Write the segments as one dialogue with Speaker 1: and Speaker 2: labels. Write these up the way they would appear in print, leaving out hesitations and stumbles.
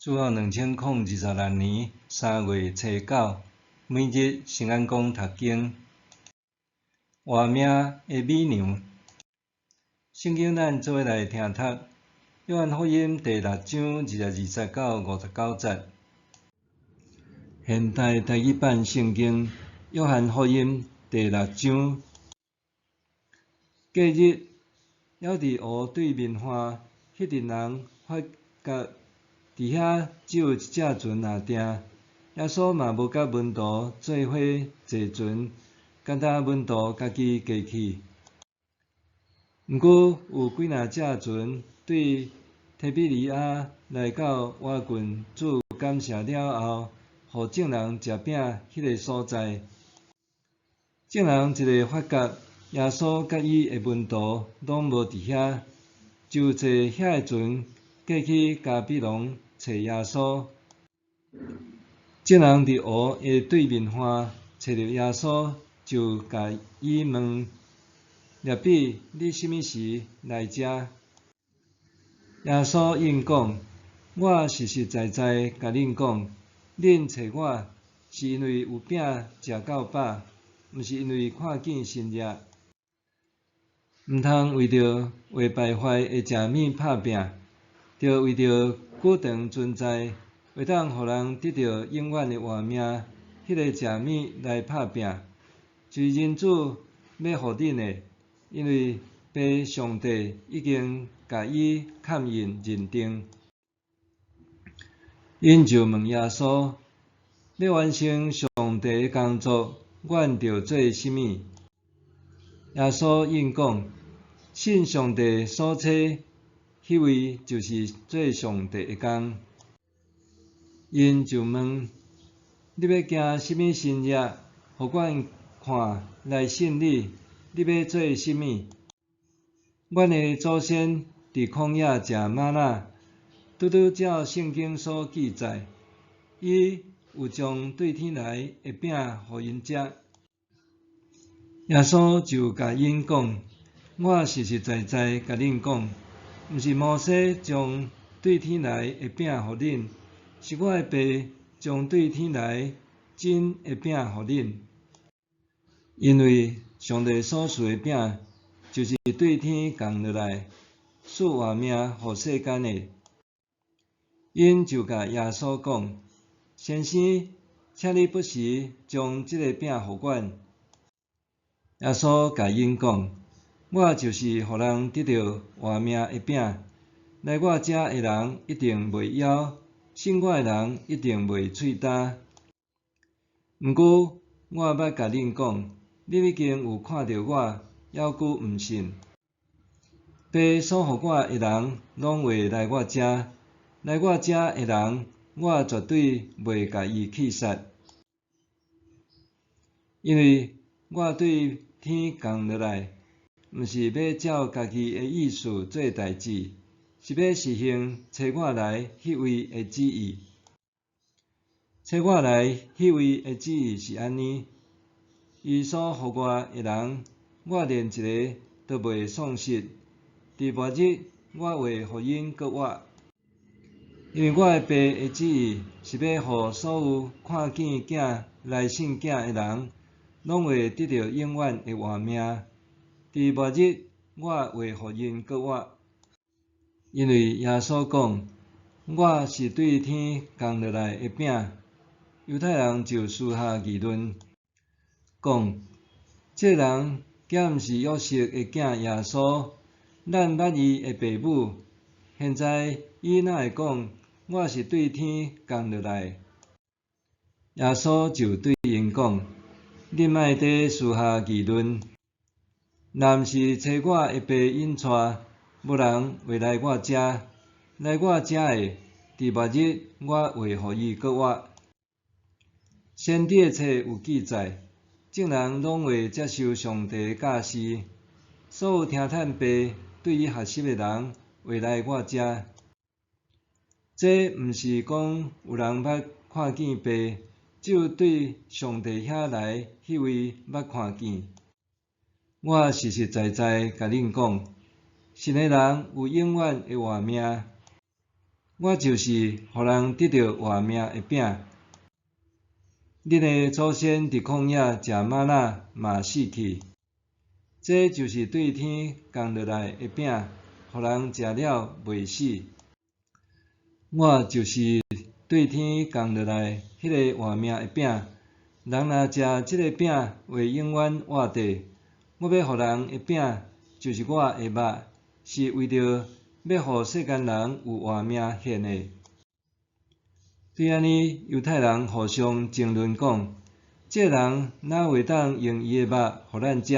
Speaker 1: 主後2026年3月初九，每日聖安講讀經，活命的美娘。聖經咱做伙來聽讀，約翰福音第六章22節到59節。現代台語版聖經，約翰福音第六章。隔日，猶佇湖對面岸，彼陣人發覺佇遐只有一隻船爕定，耶穌嘛無佮門徒做伙坐船，干焦門徒家己過去。毋過有幾若隻船對提比哩亞來到倚近主感謝了後，予眾人食餅彼个所在。眾人一下發覺耶穌佮伊的門徒攏無佇遐，就坐遐个船過去迦百農揣耶穌。眾人佇湖的對面岸揣著耶穌，就共伊問：辣彼，你啥物時來遮？耶穌應講：我實實在在共恁講，恁揣我是因為有餅食夠飽，毋是因為看見神跡。毋通為著會敗壞的食物拍拚，著為著久長存在，會當予人得著永遠的活命，彼个食物來拍拚，就是人子欲予恁的，因為父上帝已經共伊蓋印認定。𪜶就問耶穌：欲完成上帝的工作，阮著做啥物？耶穌應講：信上帝所差彼位，就是做上帝的工。𪜶就問：你欲行啥物神跡，予阮看來信你？你欲做啥物？阮的祖先佇曠野食瑪納，拄拄照聖經所記載，伊有將對天來的餅予𪜶食。耶穌就共𪜶講：我實實在在共恁講，毋是摩西將對天來的餅予恁，是我的爸將對天來真的餅予恁。因為上帝所賜的餅，就是對天降落來，賜活命予世間的。𪜶就共耶穌講：先生，請你不時將這个餅予阮。耶穌共𪜶講：我就是予人得著活命的餅，來我遮的人一定袂枵，信我的人一定袂喙焦。毋過我捌共恁講，恁已經有看著我，猶閣毋信。爸所予我的人，攏會來我遮，來我遮的人，我絕對袂共伊去殺。因為我對天降落來，毋是欲照家己的意思做代誌，是欲實行差我來彼位的旨意。差我來彼位的旨意是按呢：伊所予我的人，我連一个都袂喪失。佇末日，我會予𪜶閣活。因為我的爸的旨意是欲予所有看見囝來信囝的人，攏會得著永遠的活命。佇末日，我會予𪜶閣活。因為耶穌講：我是對天降落來的餅。猶太人就私下議論，講：這个人敢毋是約瑟的囝耶穌？咱捌伊的爸母，現在伊哪會講我是對天降落來？耶穌就對𪜶講：恁莫佇私下議論。若毋是差我的爸引帶，無人會來我遮。來我遮的，佇末日我會予伊閣活。先知的冊有記載，眾人攏會接受上帝的教示。所有聽迵爸對伊學習的人，會來我遮。這毋是講有人捌看見爸，只有對上帝遐來彼位捌看見。我實實在在共恁講，信的人有永遠的活命。我就是予人得著活命的餅。恁的祖先佇曠野食瑪納嘛死去，這就是對天降落來的餅，予人食了袂死。我就是對天降落來彼个活命的餅，人若食這个餅，會永遠活著。我欲予人的餅，就是我的肉，是為著欲予世間人有活命獻的。對按呢，猶太人互相爭論講：這人哪會當用伊的肉予咱食？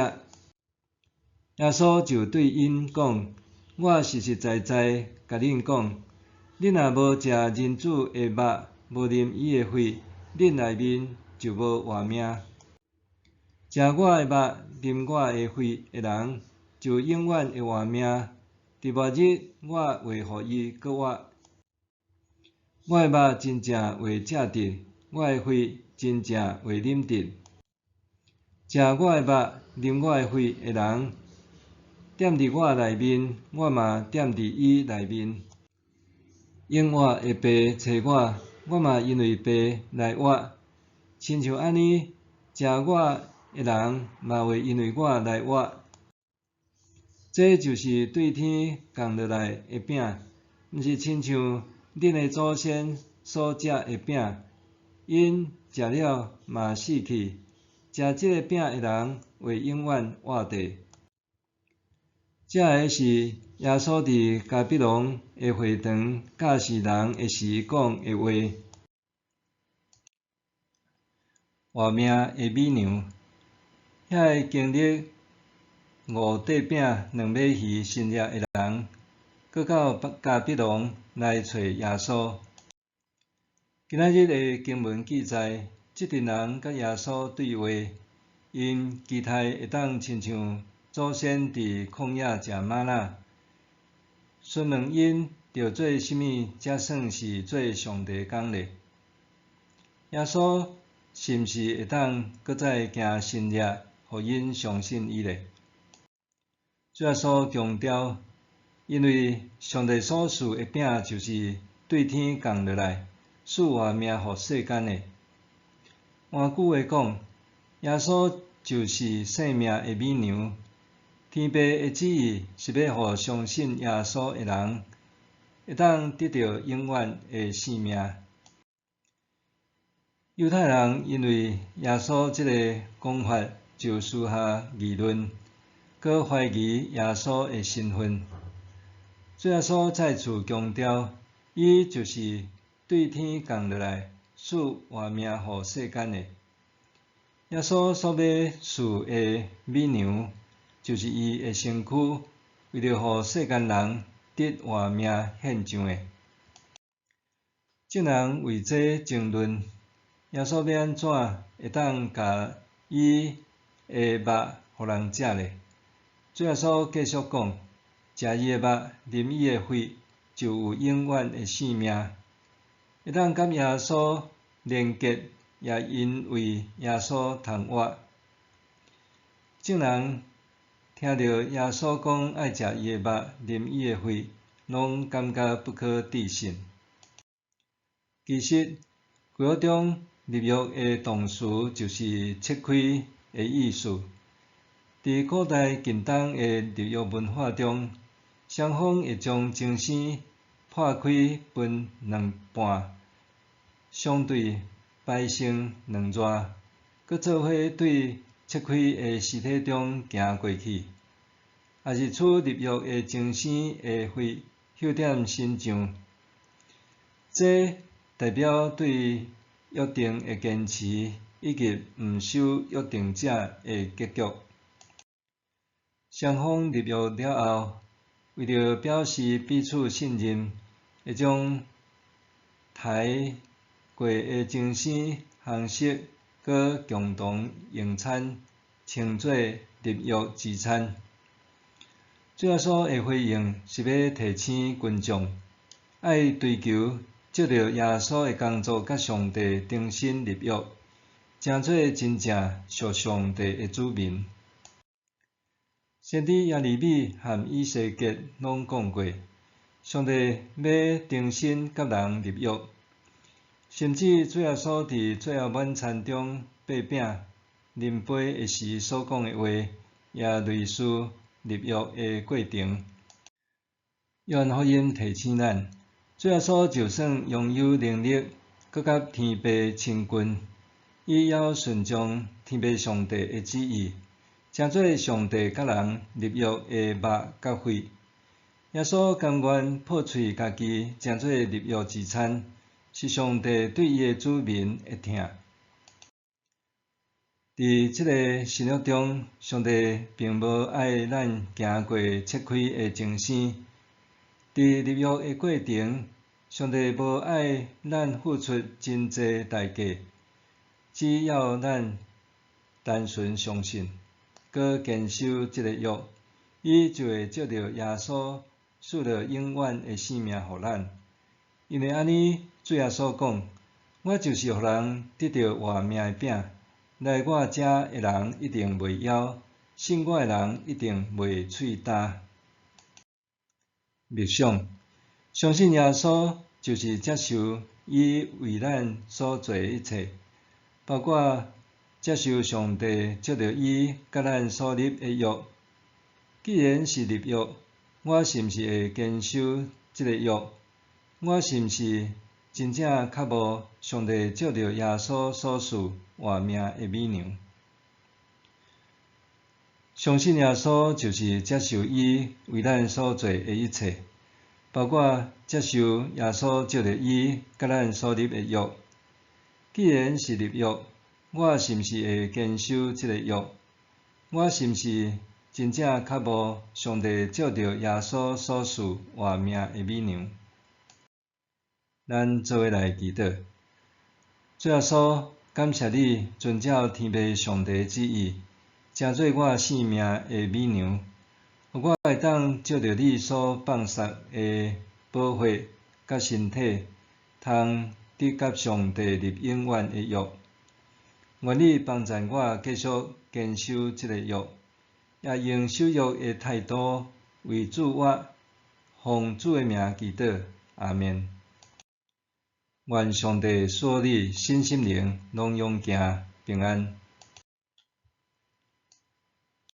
Speaker 1: 耶穌就對𪜶講：我實實在在共恁講，恁若無食人子的肉，無啉伊的血，恁內面就無活命。食我的肉、啉我的血的人，就永遠會活命。佇末日，我會予伊閣活。我的肉真正會食得，我的血真正會啉得。食我的肉、啉我的血的人，踮佇我內面，我嘛踮佇伊內面。永活的父差我，我嘛因為父來活。親像按呢，食我的人嘛會因為我來活。這就是對天降落來的餅，毋是親像恁的祖先所食的餅，𪜶食了嘛死去。食這个餅的人會永遠活著。這个是耶穌佇迦百農的會堂教示人的時講的話。活命的米糧，遐个經歷五塊餅兩尾魚神蹟的人，閣到迦百農來揣耶穌。今仔日的經文記載，這陣人佮耶穌對話，𪜶期待會當親像祖先佇曠野食瑪納，詢問𪜶著做啥物才算是做上帝工咧？耶穌是毋是會當閣再行神蹟，予𪜶相信伊咧？主耶穌強調，因為上帝所賜的餅就是對天降落來，賜活命予世間的。換句話講，耶穌就是生命的米糧。天父的旨意是欲予相信耶穌的人，會當得著永遠的生命。猶太人因為耶穌這个講法，就私下議論，閣懷疑耶穌的身份。主耶穌再次強調，伊就是對天降落來，賜活命予世間的。耶穌所欲賜的米糧，就是伊的身軀，為著予世間人得活命獻上的。眾人為這爭論，耶穌欲按怎會當共伊的肉予人食咧？主耶穌繼續講：食伊的肉，啉伊的血，就有永遠的生命。會當佮耶穌連結，也因為耶穌通活。眾人聽著耶穌講愛食伊的肉、啉伊的血，攏感覺不可置信。其實，舊約中立約的動詞就是切開的意思。佇古代近東的立約文化中，雙方會將精生破開分兩半，相對排成兩熱，閣做伙對切開的屍體中行過去，抑是取立約的精生的血澆點身上，這代表對約定的堅持，以及毋守約定者的結局。雙方立約了後，為著表示彼此信任，會將刣過的精生方式，閣共同用餐，稱做立約之餐。主耶穌的回應是欲提醒群眾，愛追求藉著耶穌的工作，佮上帝重新立約，成做真正屬上帝的子民。先知耶利米和以西結攏講過，上帝欲重新佮人立约，甚至主耶穌佇最後晚餐中擘餅、啉杯的時所講的話，也類似立約的過程。約翰福音提醒咱，主耶穌就算擁有能力，閣佮天父親近，伊猶順從天父上帝的旨意，成做上帝佮人立約的肉佮血。耶穌甘願破碎家己，成做立約之餐，是上帝對伊的子民的疼。佇這个新約中，上帝並無愛咱行過切開的前生。佇立約的過程，上帝無愛咱付出真濟代價，只要咱單純相信，閣堅守這个約，伊就會藉著耶穌賜了永遠的生命予咱。因為按呢，主耶穌講：我就是予人得著活命的餅，來我遮的人一定袂枵，信我的人一定袂喙焦。默想，相信耶穌就是接受伊為咱所做的一切，包括接受上帝藉著伊佮咱所立的約。既然是立約，我是毋是會堅守這个約？我是毋是真正渴慕上帝藉著耶穌所賜活命的美糧？相信耶穌就是接受伊為咱所做的一切，包括接受耶穌藉著伊佮咱所立的約。既然是立約，我是毋是會堅守這个約？我是毋是真正渴慕上帝藉著耶穌所賜活命的美糧？咱做伙來祈禱。主耶穌，感謝你遵照天父上帝旨意，成做我性命的美糧，予我會當藉著你所放殺的寶血佮身體，通得佮上帝立永遠的約。願你幫贊我繼續堅守這个約，也用守約的態度為主活，奉主的名祈禱，阿們。願上帝賜予你身心靈攏勇健平安。